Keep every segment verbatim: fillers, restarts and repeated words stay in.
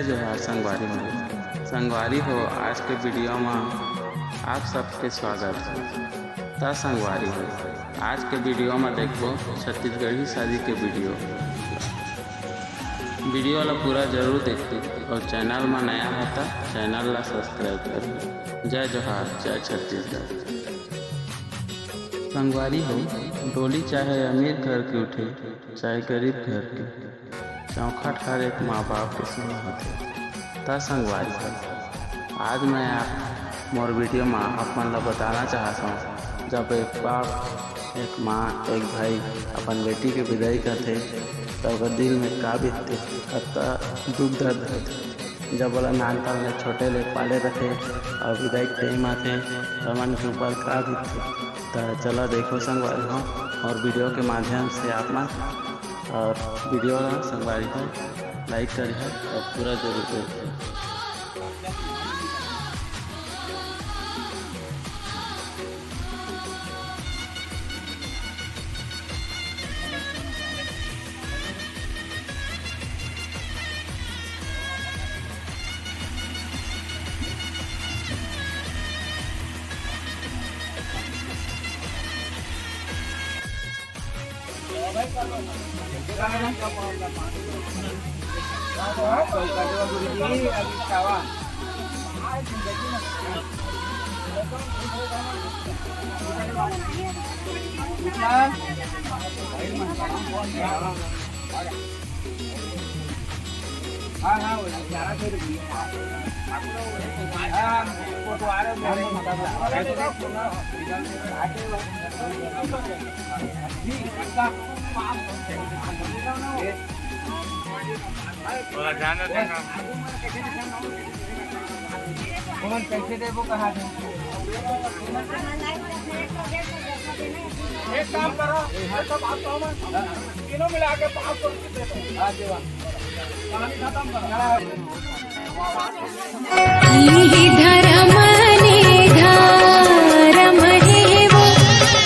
जोहार संगवारी हो। संगवारी हो, आज के वीडियो म आप सबके स्वागत हे। त संगवारी हो, आज के वीडियो म देखबो छत्तीसगढ़ी शादी के वीडियो। वीडियो ला पूरा जरूर देखबो अउ चैनल म नया हो त चैनल ला सब्सक्राइब करबो। जय जोहार, जय छत्तीसगढ़। संगवारी हो, डोली चाहे अमीर घर के उठे, चाहे गरीब घर के, चौखट हर एक माँ बाप के समान होथे। त संगवारी हो, आज मैं आप मोर वीडियो म आप मन ला बताना चाहत हूँ, जब एक बाप, एक माँ, एक भाई अपन बेटी के विदाई करथे, त ओकर दिल में का बीतथे, कतका दुख दर्द होथे। जब ओला नानपन ले, छोटे ले पाले रथे अउ विदाई के टाइम आथे, त मन के ऊपर का बीतथे। त चला देखो संगवारी हो, अउ वीडियो के माध्यम से आप मन अउ वीडियो ला संगवारी हो लाइक करिहा अउ पूरा जरूर देखिहा। थोड़ा ध्यान रखना। कौन कैसे देबो, कहाँ दे? एक काम करो, ये सब आप तो हम तीनों मिला के पाँच सौ रुपये दे दो। हाँ, देवा। कहानी खत्म करो। इही धरम ने धरम हे वो,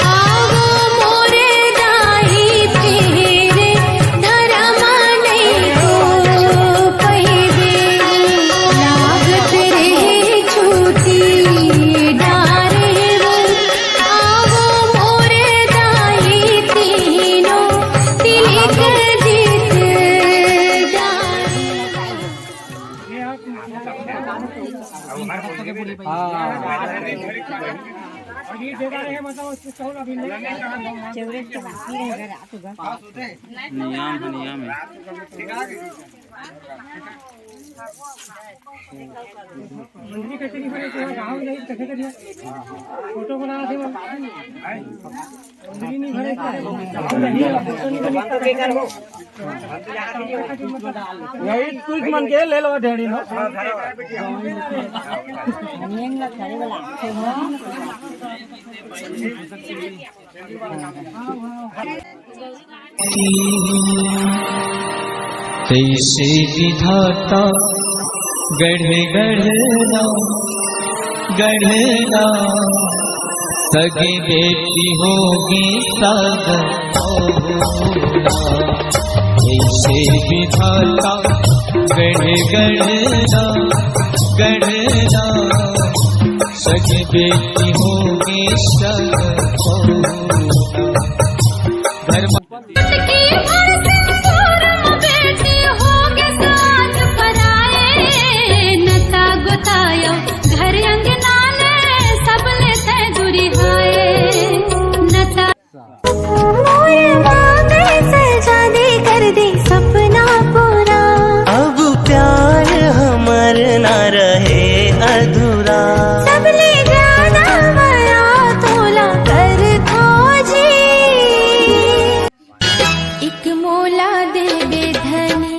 आवो मोर दाई तेरे धरम नहीं को पहिरे, लागत रहे छूटी डारे वो, आवो मोर दाई तीनों तिलक जीत डारे। नियम है, नियम है। फोटो बना दे। यही कुछ मन के ले लो ढेरी नो। तैसे विधाता गढ़े गढ़ना, गढ़ना, सगे बेटी होगी सग बहुना। तैसे विधाता गढ़े गढ़ना, गढ़ना, सगे बेटी होगी सग बहुना। घर की भाषा पूरब बेटी होगे साथ पराए, नता गोतायो घर अंगना ने सबले तै दुरिहाए, नता। मोर मांगे सजा दे, कर दे सपना पूरा। अब प्यार हमर ना रहे अधूरा। सबले ज्यादा मया तोला कर खोजी। एक मोला देबे धनी,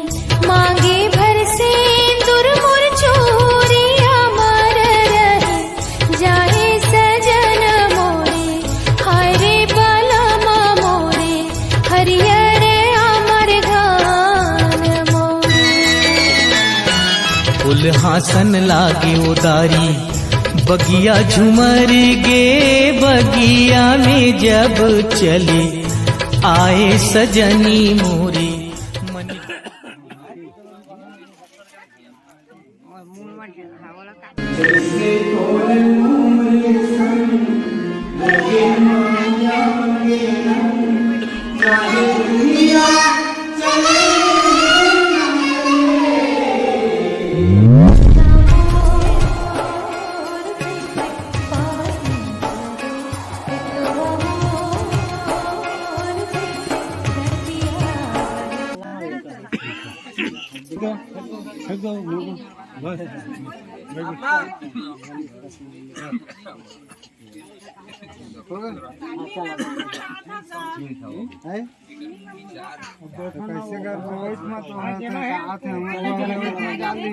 मांगे भर सिंदूर मोर चूरी अमर रहे, जाए सजन मोरे, हाय रे बलम मोरे, हरियर अमर धान मोरे। फूल हाँसन लागे उदारी, बगिया झुमर गे, बगिया में जब चले आए सजनी मोरे। मन हैं? तो कैसे कर, रोहित मत वहाँ से आते हैं, हम लोग डाल दी।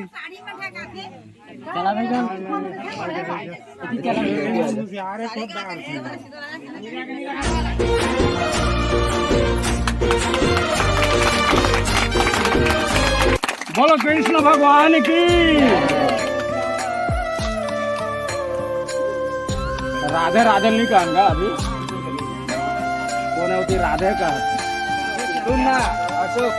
बोलो कृष्ण भगवान की। राधे राधे नहीं कहूँगा अभी, कोन होती राधे का। सुन ना अशोक।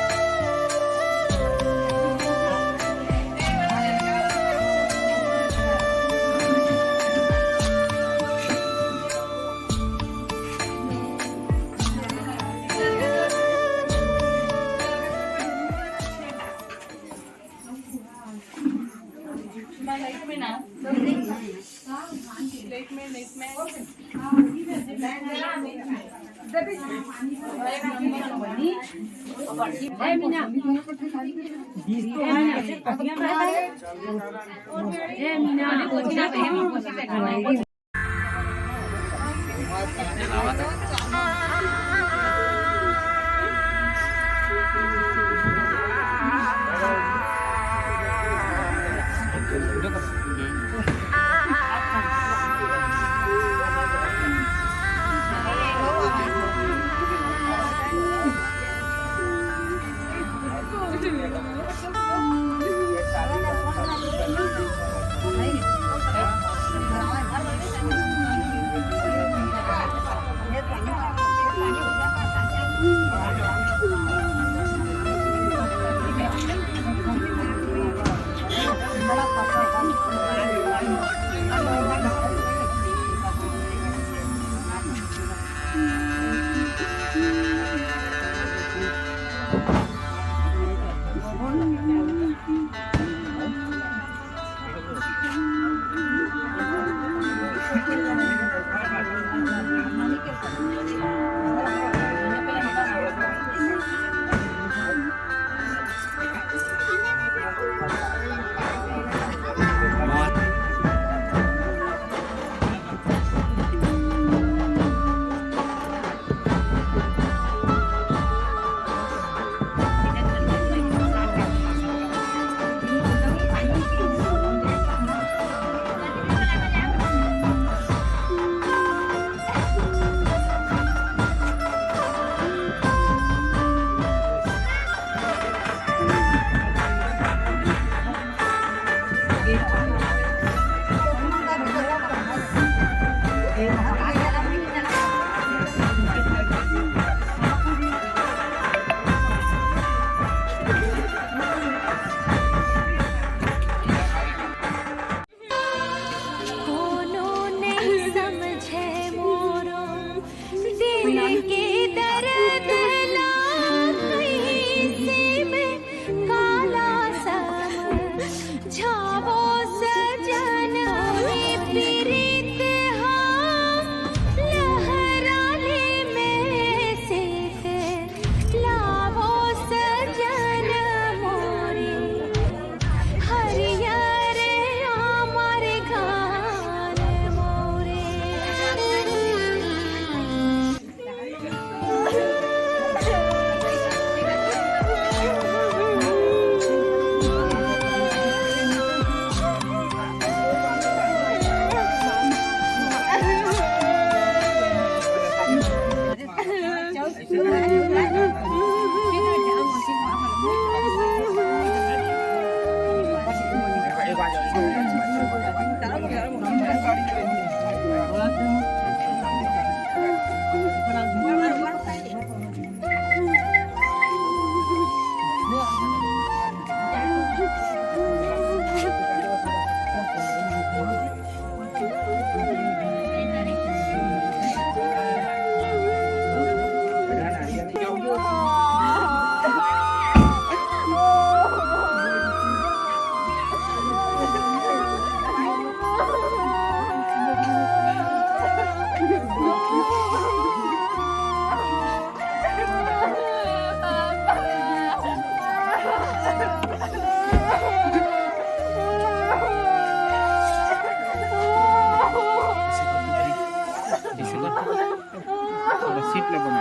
सीट ले बना।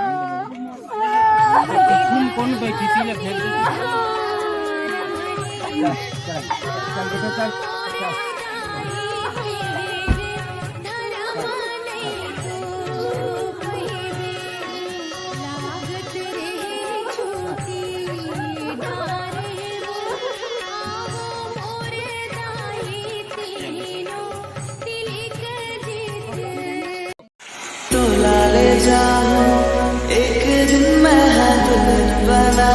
तुम कौन बैठी थी ले फेर दे। चल, चल, चल, चल, चल। तोला ले जाऊं एक दिन मैं, हाँ दुल्हन बना